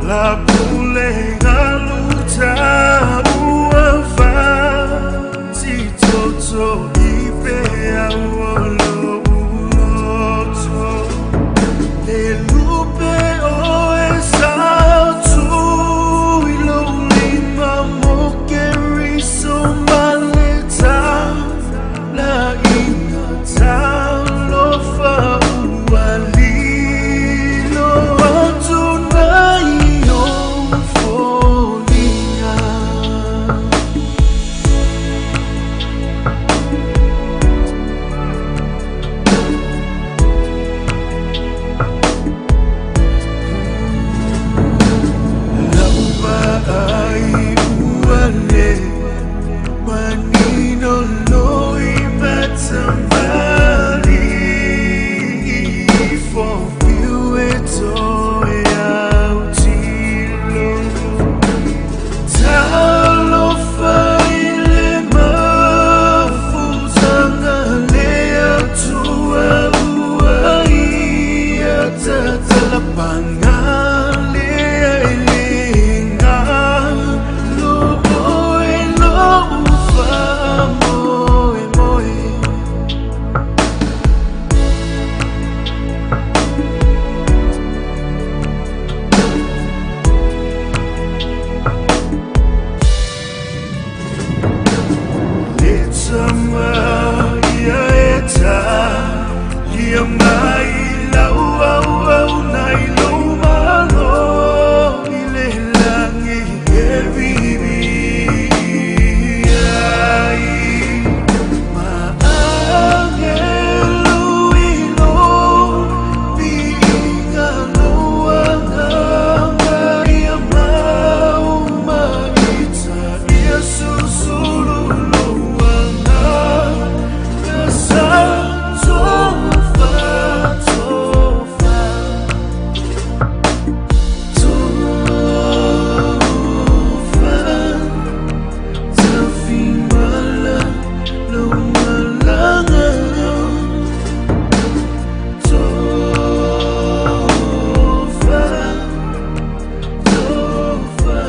La pule galuta ua fati toto i pea ua lo uloto. Le lupe o e sa tu i lo lima mo ke riso maleta la ina talofa ua lilo atu nei o foliga. Lau ua le manino loi matamali fo fiu e toe au tilo. Talofa i le mafutaga le Atua ua ia tatala paga lea e le galo oe lou faamoemoe. Le tama ia e ta ia mai lau au au nai lou malo i le lagi e vivi ai. Ma angelu i lo viiga lou agaga ia mau maita ia susulu lou agaga sa tofa tofa tofa tafimala lou malaga tofa tofa.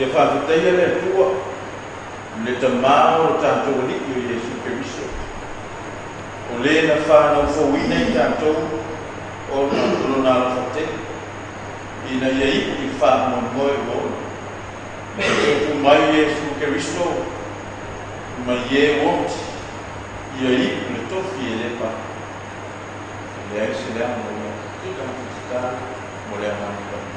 Ia faafetaia le Atua, le Tamā o lo tatou Alii o Iesu Keriso, o lē na fanaufouina i tatou ona o lona alofa tele, ina ia iu i le faamoemoe ua ona. Na tupu mai Iesu Keriso mai e ua oti, ia iu le tofi e lē paga. E leai se leaga o ia tulaga tatalo mo le Agaga Paia.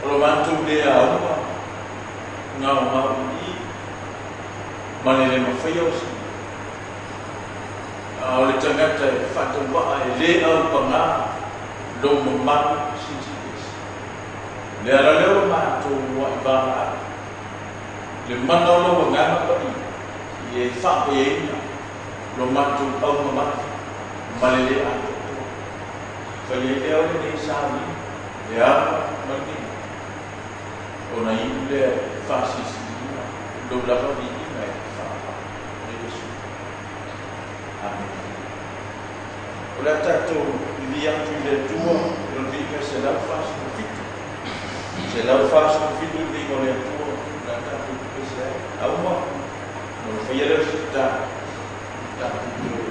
O lo matou lē auga gaogaoilī ma le lē mafaia o se mea, a o le tagata e faatauvaa e lē aupagā lou mamalu silisili ese. O le ala lea o lo matou mua'i valaau le mana o lou Agaga Paia ia e faapaiaina lo matou aumamafa ma le lē atoatoa. Fai ai lea o lenei sauniga, le ava ma le migao, ona iu lea i le faasilisiliina lou lava viiga e te faapaa e Iesu. O le a tatou vivii atu i le Atua i Lona viiga e 147. 147 le viiga o le Atua o le a tatou pepese ai. Auma, ona ou faia lea o se tatalo, tatou toe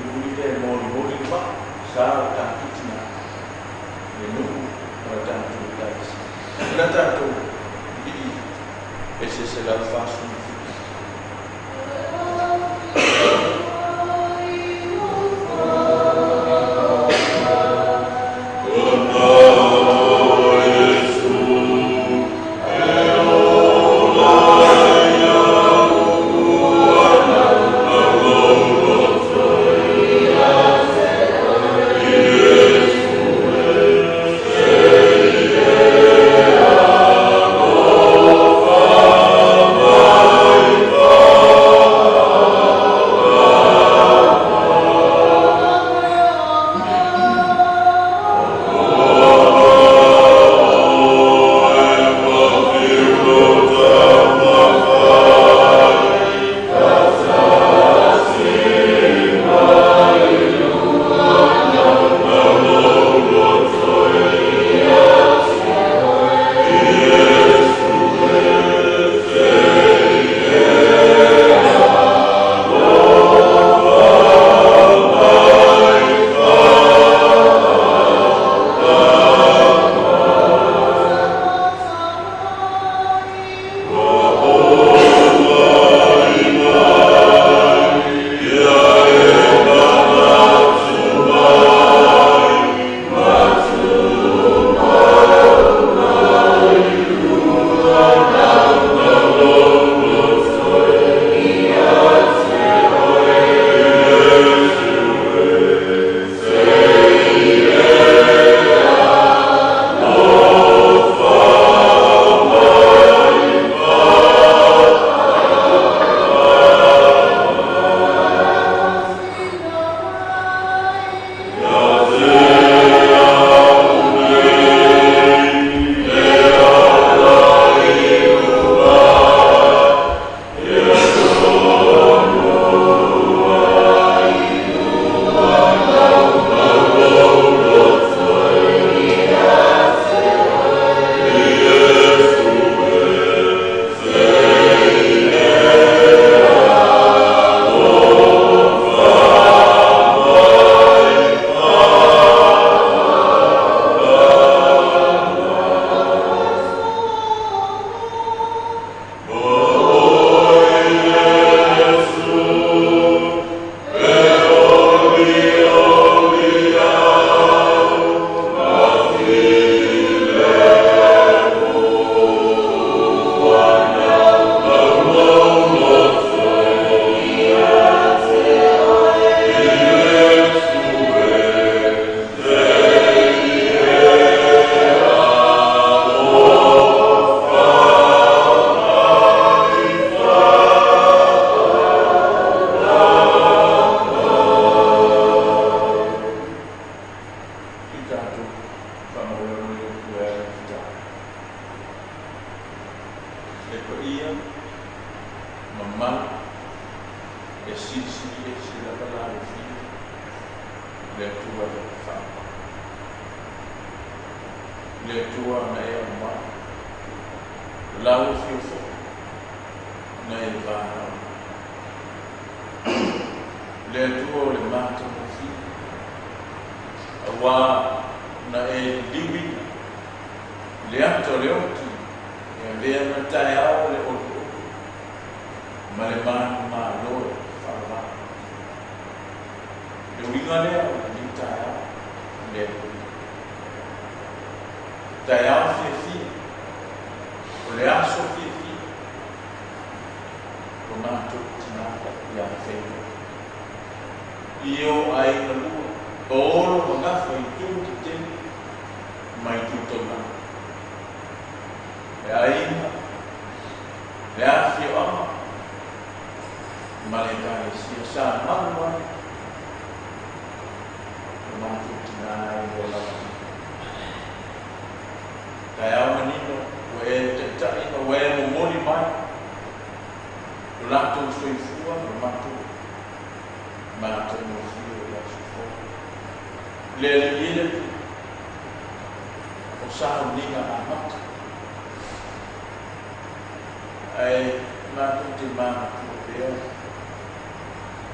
mulimuli lea e molimoli le maa, sa o tatou tinā, le nuu ma le tatou Ekalesia. O le a tatou vivii pese 147. I tatou faamauelo i le Atua e ala i le tatalo. Le paia mamalu e silisili ese lava la alofia le Atua e faamamalu. Le Atua na e aumai, o lau afio foi na e valaau mai. Le Atua o le matagofie, auā na e liliuina le ata o le oti e avea ma taeao o le oluolu ma le manumalo e faalavaa. Le uiga lea o le liliu taeao i le Atua. Taeao fiafia, o le aso fiafia, lo matou tinā ia Feiloa. I o aiga lua, o Olo ma Gafa i itu tetele ma itu taulaga. Le aiga, le afioaga ma le Ekalesia sa malu ai lo matou tinā i lo lava nei. Taeao manino ua e taitai ma ua e momoli mai lo latou soifua ma lo matou matagofie o le aso fou. Le alii e le Atua, o sauniga amata. Ae matou te manatua pea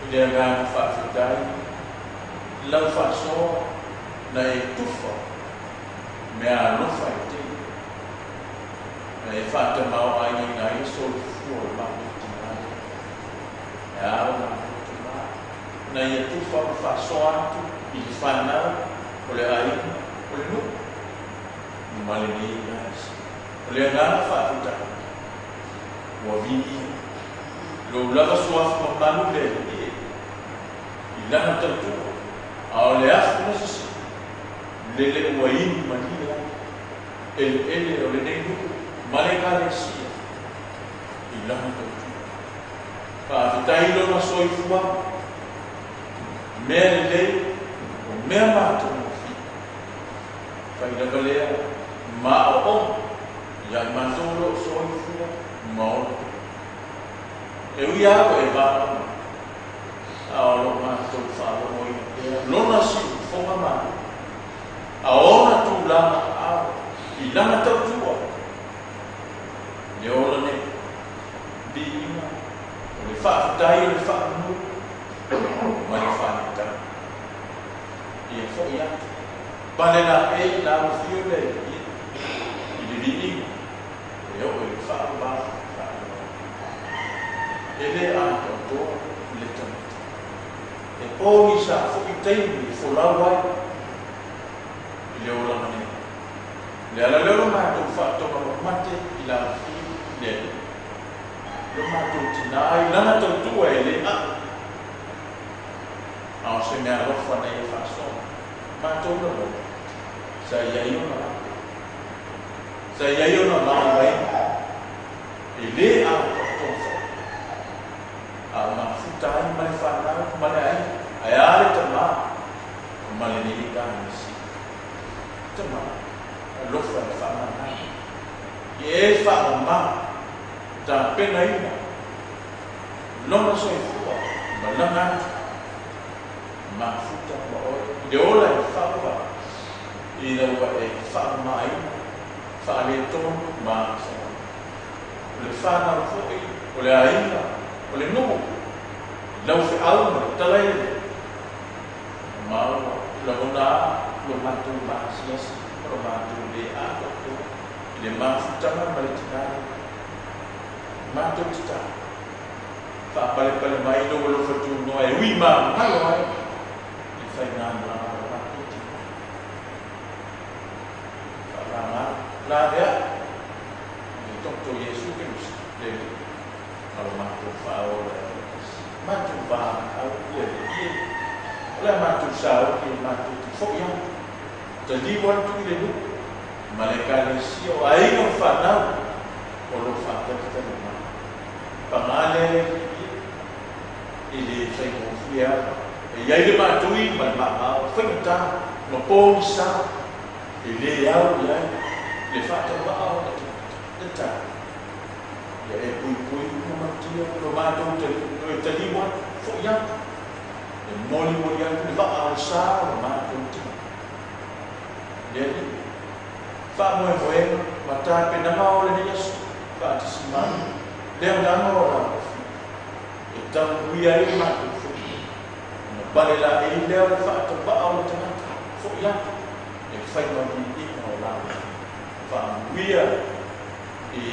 i le agaga faafetai lau faasoa na e tufa meaalofa e tele na e faatamaoaigaina ai le soifua o le matou tinā lea. E a lo matou tamā na ia tufa ma faasoa atu i le fanau o le aiga o le nuu ma lenei Ekalesia. O le agaga faafetai ua viia lou lava suafa mamalu le Alii e i lana tautua, a o le afu na sisii lele ua inu malie ai eleele o lenei nuu ma le Ekalesia i lana tautua. Faafetai i lona soifuaga, mea lelei o mea matagofie. Fai lava lea ma aoaoga ia i matou o lo o soifua ma ola pea. E ui lava ua e valaau mai, a o lo o matou faalogoina pea lona siufofoga malie, a ona tulaga aao i lana tautua i le ola nei. Viiga o le faafetai o le faamanu ma le faaletau. Ia foi atu pale laei i lau afio le Alii i le viiga e oo i le faavavau faaloalo. E le atoatoa le tagata. E pogisa foi taimi e folau ai i le olaga nei. O le ala lea o lo matou faatoga mamate i lau afio le Alii. Lo matou tinā i lana tautua e le a'u, a o se meaalofa na ia faasoa matou lagona, sa i ai ona ape, sa i ai ona vaivaiga, e le atoatoa foi, a o mafuta ai ma le fanau ma le aiga, ae a le tamā ma lenei Ekalesia. Tamā, alofa e faamanatu, ia e faamama tapenaina lona soifua ma laga atu mafuta ma oe i le ola e faavavau ina ua e faamamaina faaletonu ma agasala. O le fanau foi, o le aiga, o le nuu, i lau feau ma le tala e lelei, ma ua lagona lava lo matou maasiasi ma lo matou le atoatoa i le mafutaga ma le tinā lea. Matou tatalo, faapalepale mai lou alofa tunoa e ui magalo ai le faigāmalaga o le matou tinā. Faavagana laveai i le Toto o Iesu Keriso le Alii ma lo matou faaola e toatasi. Matou valaau le Alii e, o le a matou sauni e matou te foi atu, taliu atu i le nuu ma le Ekalesia o aiga ma fanau o lo o faatalitali mai. Paga lea le Alii e, e le faigofie lava. E i ai le maatui ma le maamao, faigata ma pogisa, e le au i ai le faataumaa o le tagata. Tatalo, ia e puipui ma malutia lo matou toe taliu atu, foi atu, e molimoli atu le vaa o le sa o le matou tina. Le Alii, faamoemoega ma tapenaga o lenei aso, faatasi mai le agaga o lau Afioga e tapuia ai le matou foi, ona pale laei lea o le faataumaa o le tagata foi atu e fai ma viiga o lau Afioga. Faamanuia i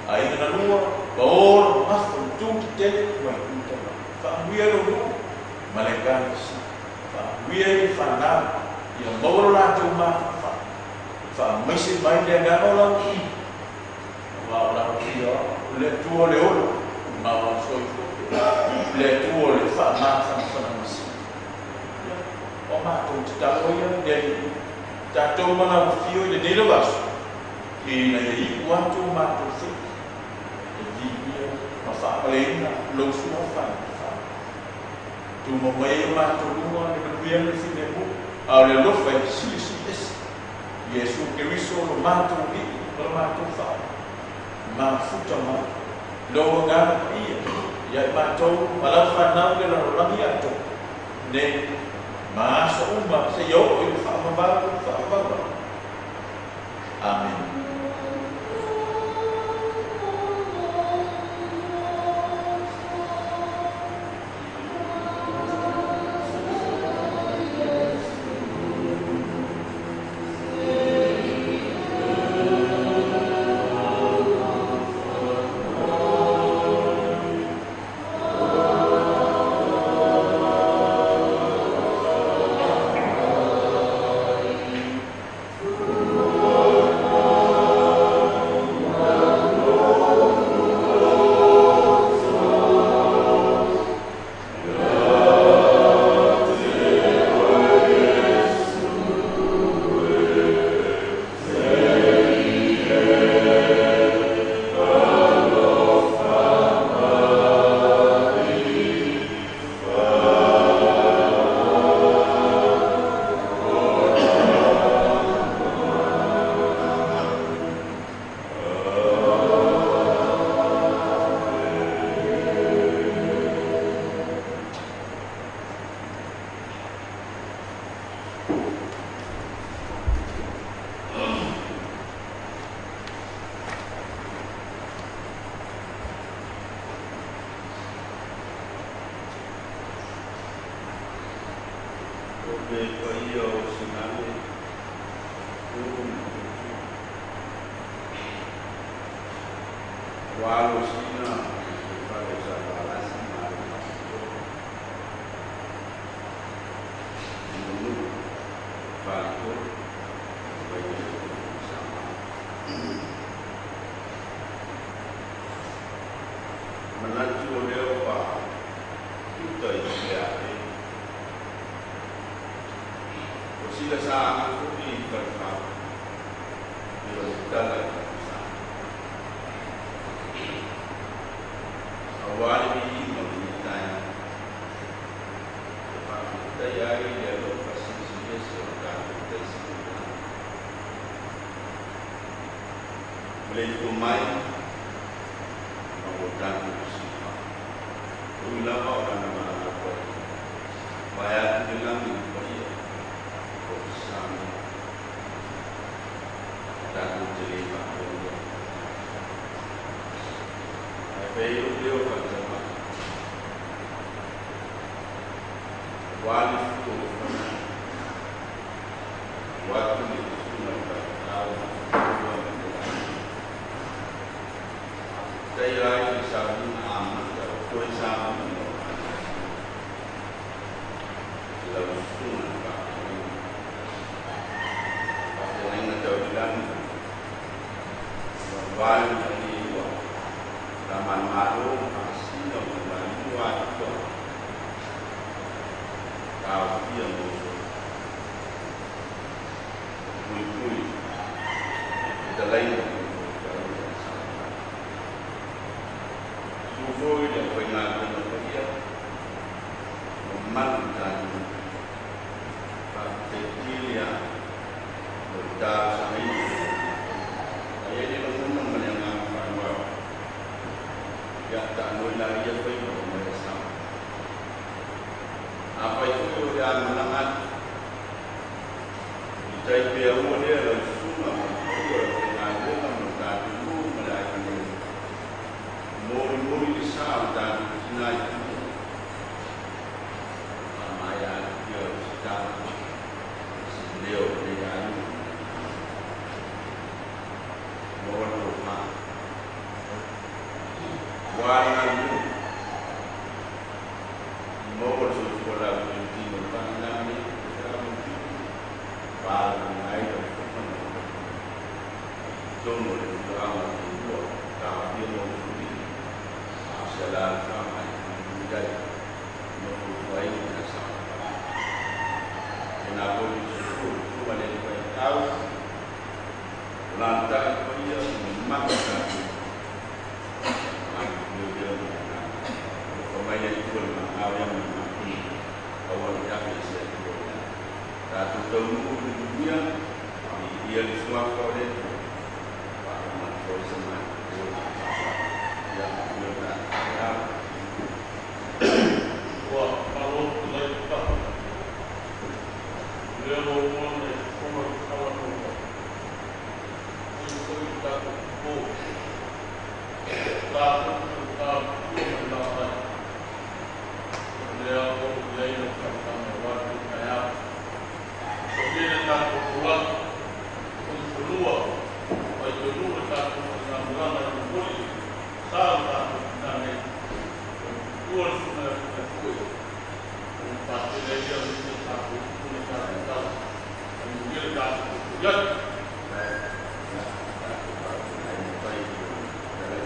aiga na lua, paolo, gafa, itu tetele ma itu tamai. Faamanuia i lou nuu ma le Ekalesia. Faamanuia i le fanau ia maua lo latou mafaufau. Faamaise mai le agaga o lau Afioga, aua o lau Afioga o le Atua o le ola ma o le soifua pea, le Atua o le faamafanafanaga sili. Ia, o a matou tatalo ia le Alii, tatou ma lau Afio i lenei lava aso, ina ia iu atu o matou faiva e viia ma faapaleina lou suafa e mafai. Tumau mai ai o matou luga le manuia ma le filemu, a o le alofa e silisili ese. Iesu Keriso lo matou Alii ma lo matou Faaola, mafuta mai lou Agaga Paia ia i matou ma lau fanau i le lalolagi atoa nei Ma aso uma seia oo i le faavavau o le faavavau. Amene.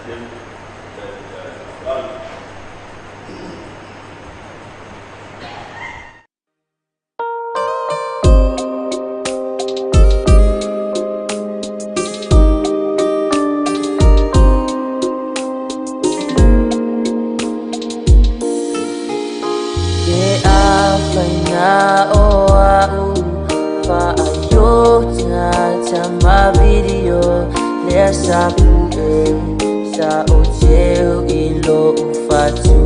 Faaaloalo. Ke awhaina o au Whaaiota tama video Lea sa pue Sa o teu i lo ufatu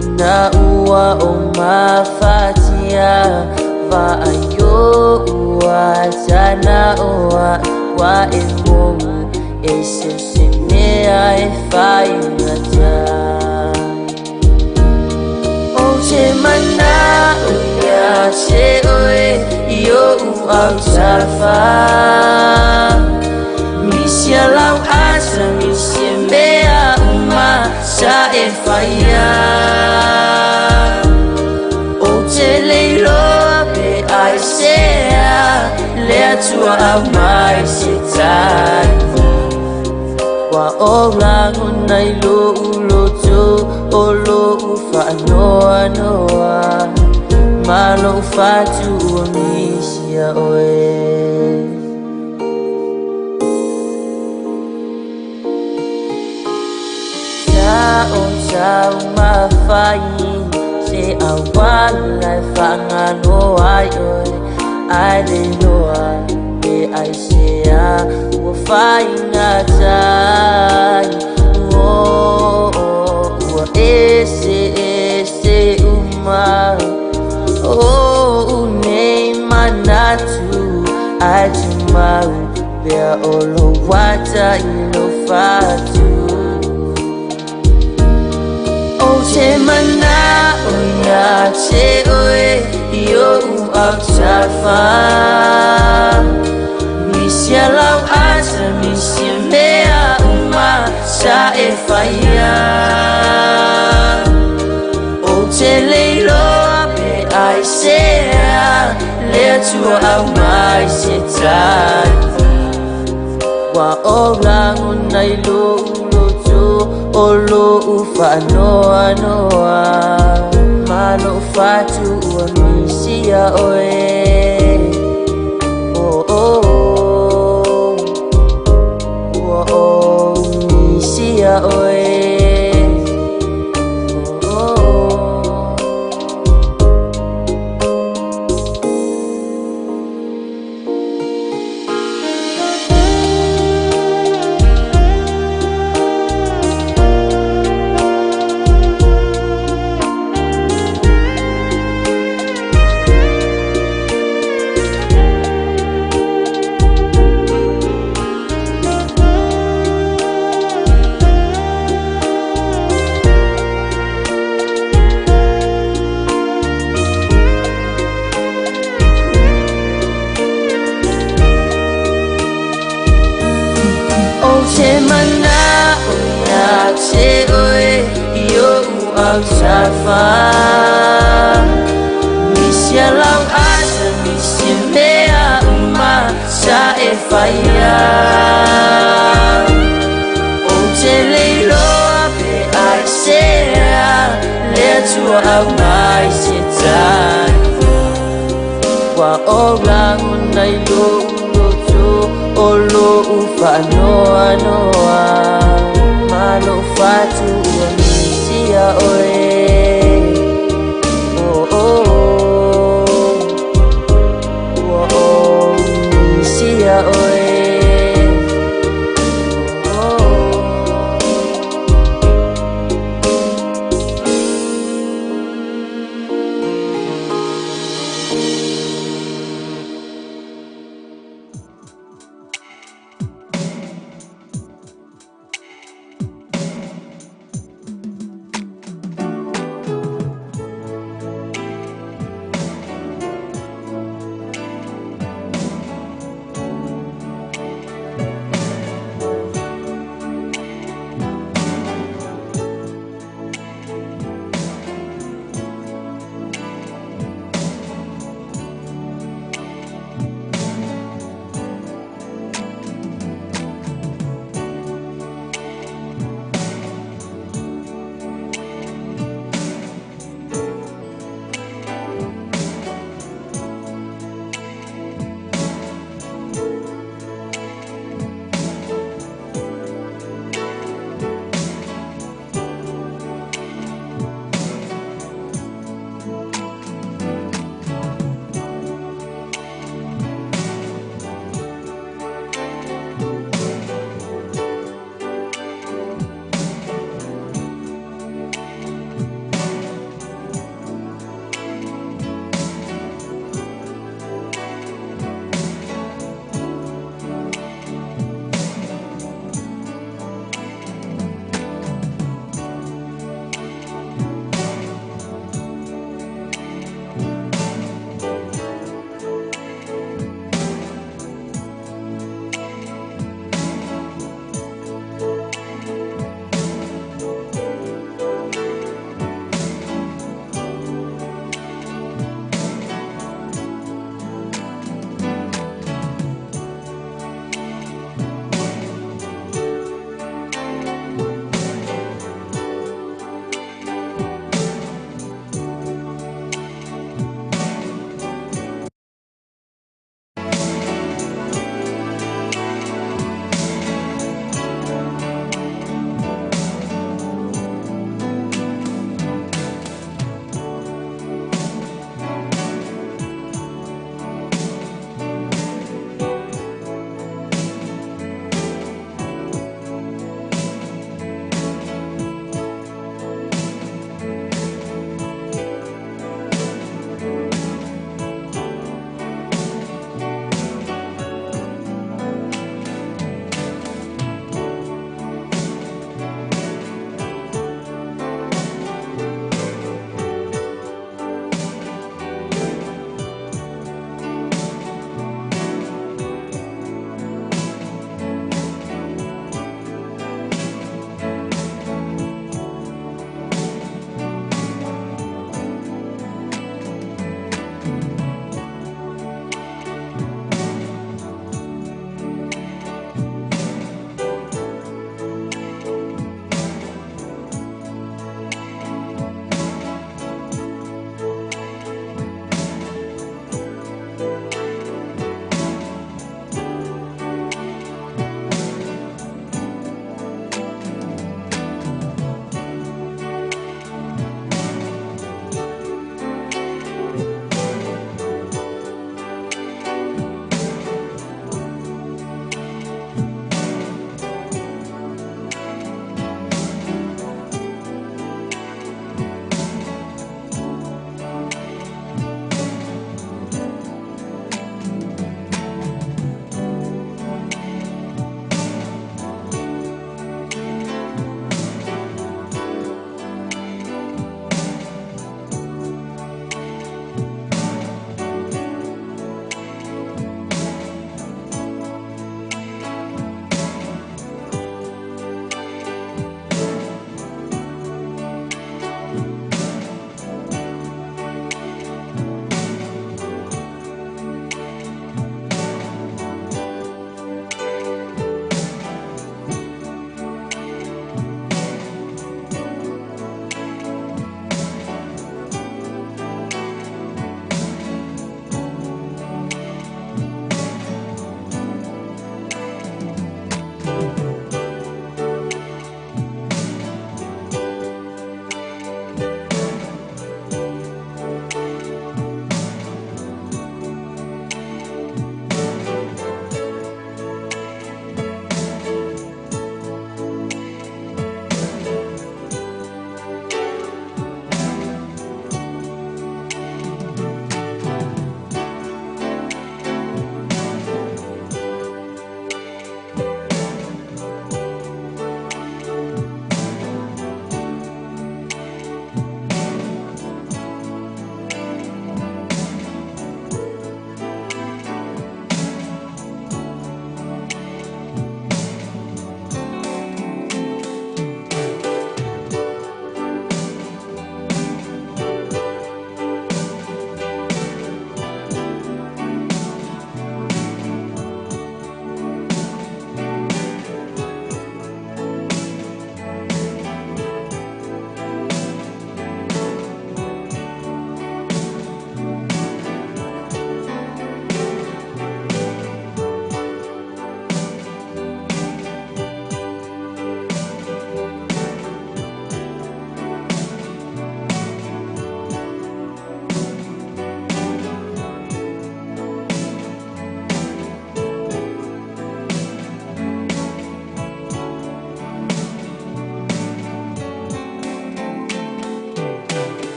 Ina ua o mafatia Whaaio ua tana oa Wa e mou E se se mea e whaingata O te mana o ia te oe I o au tafa Misia lau asa misia mea uma sa e whaia O te leiloa pe ai sea Lea tua au mai se tai Wa o lango nei lo uloto O lo uwhaanoa noa Ma lo whatu ua misia oe Sa o tau mawhai Se awala e whangalo ai oe Ai le loa e ai sea Ua whainga tai Oh, oh, ua ese ese uma Oh, unei manatu Ai tu mau Pea o lo wata i lo whatu O te mana o ia te oe I o au tafa Misia lau asa misia mea uma sa e whaia O te leiloa pe ai sea Lea tua au mai se tai Wa o lango nei lo uloto O lo uwhaanoa noa Ma lo whatu ua misia oe Oh, oh, oh. Ua o misia oe Oh, oh, oh. O te mana o ia te oe I o au tafa Misia lau asa misia mea uma sa e whaia O te leiloa pe ai sea Lea tua au mai se tai Wa o rango nei lo uloto O lo uwhaanoa noa Ma lo whatu ua misia oe Oh, oh, oh. Ua o misia oe Oh, oh, oh.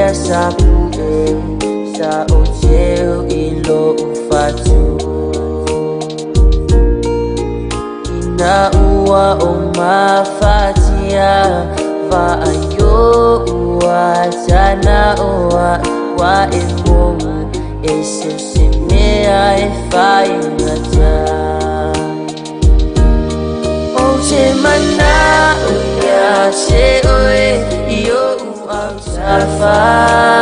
Lea sa puʻe sa ou teu i loʻu fatu. Ina ua o mafatia vaai ua tana oa wa e moga e se se mea e faigata. Ou te manaʻo ia te oe i oʻu autafa.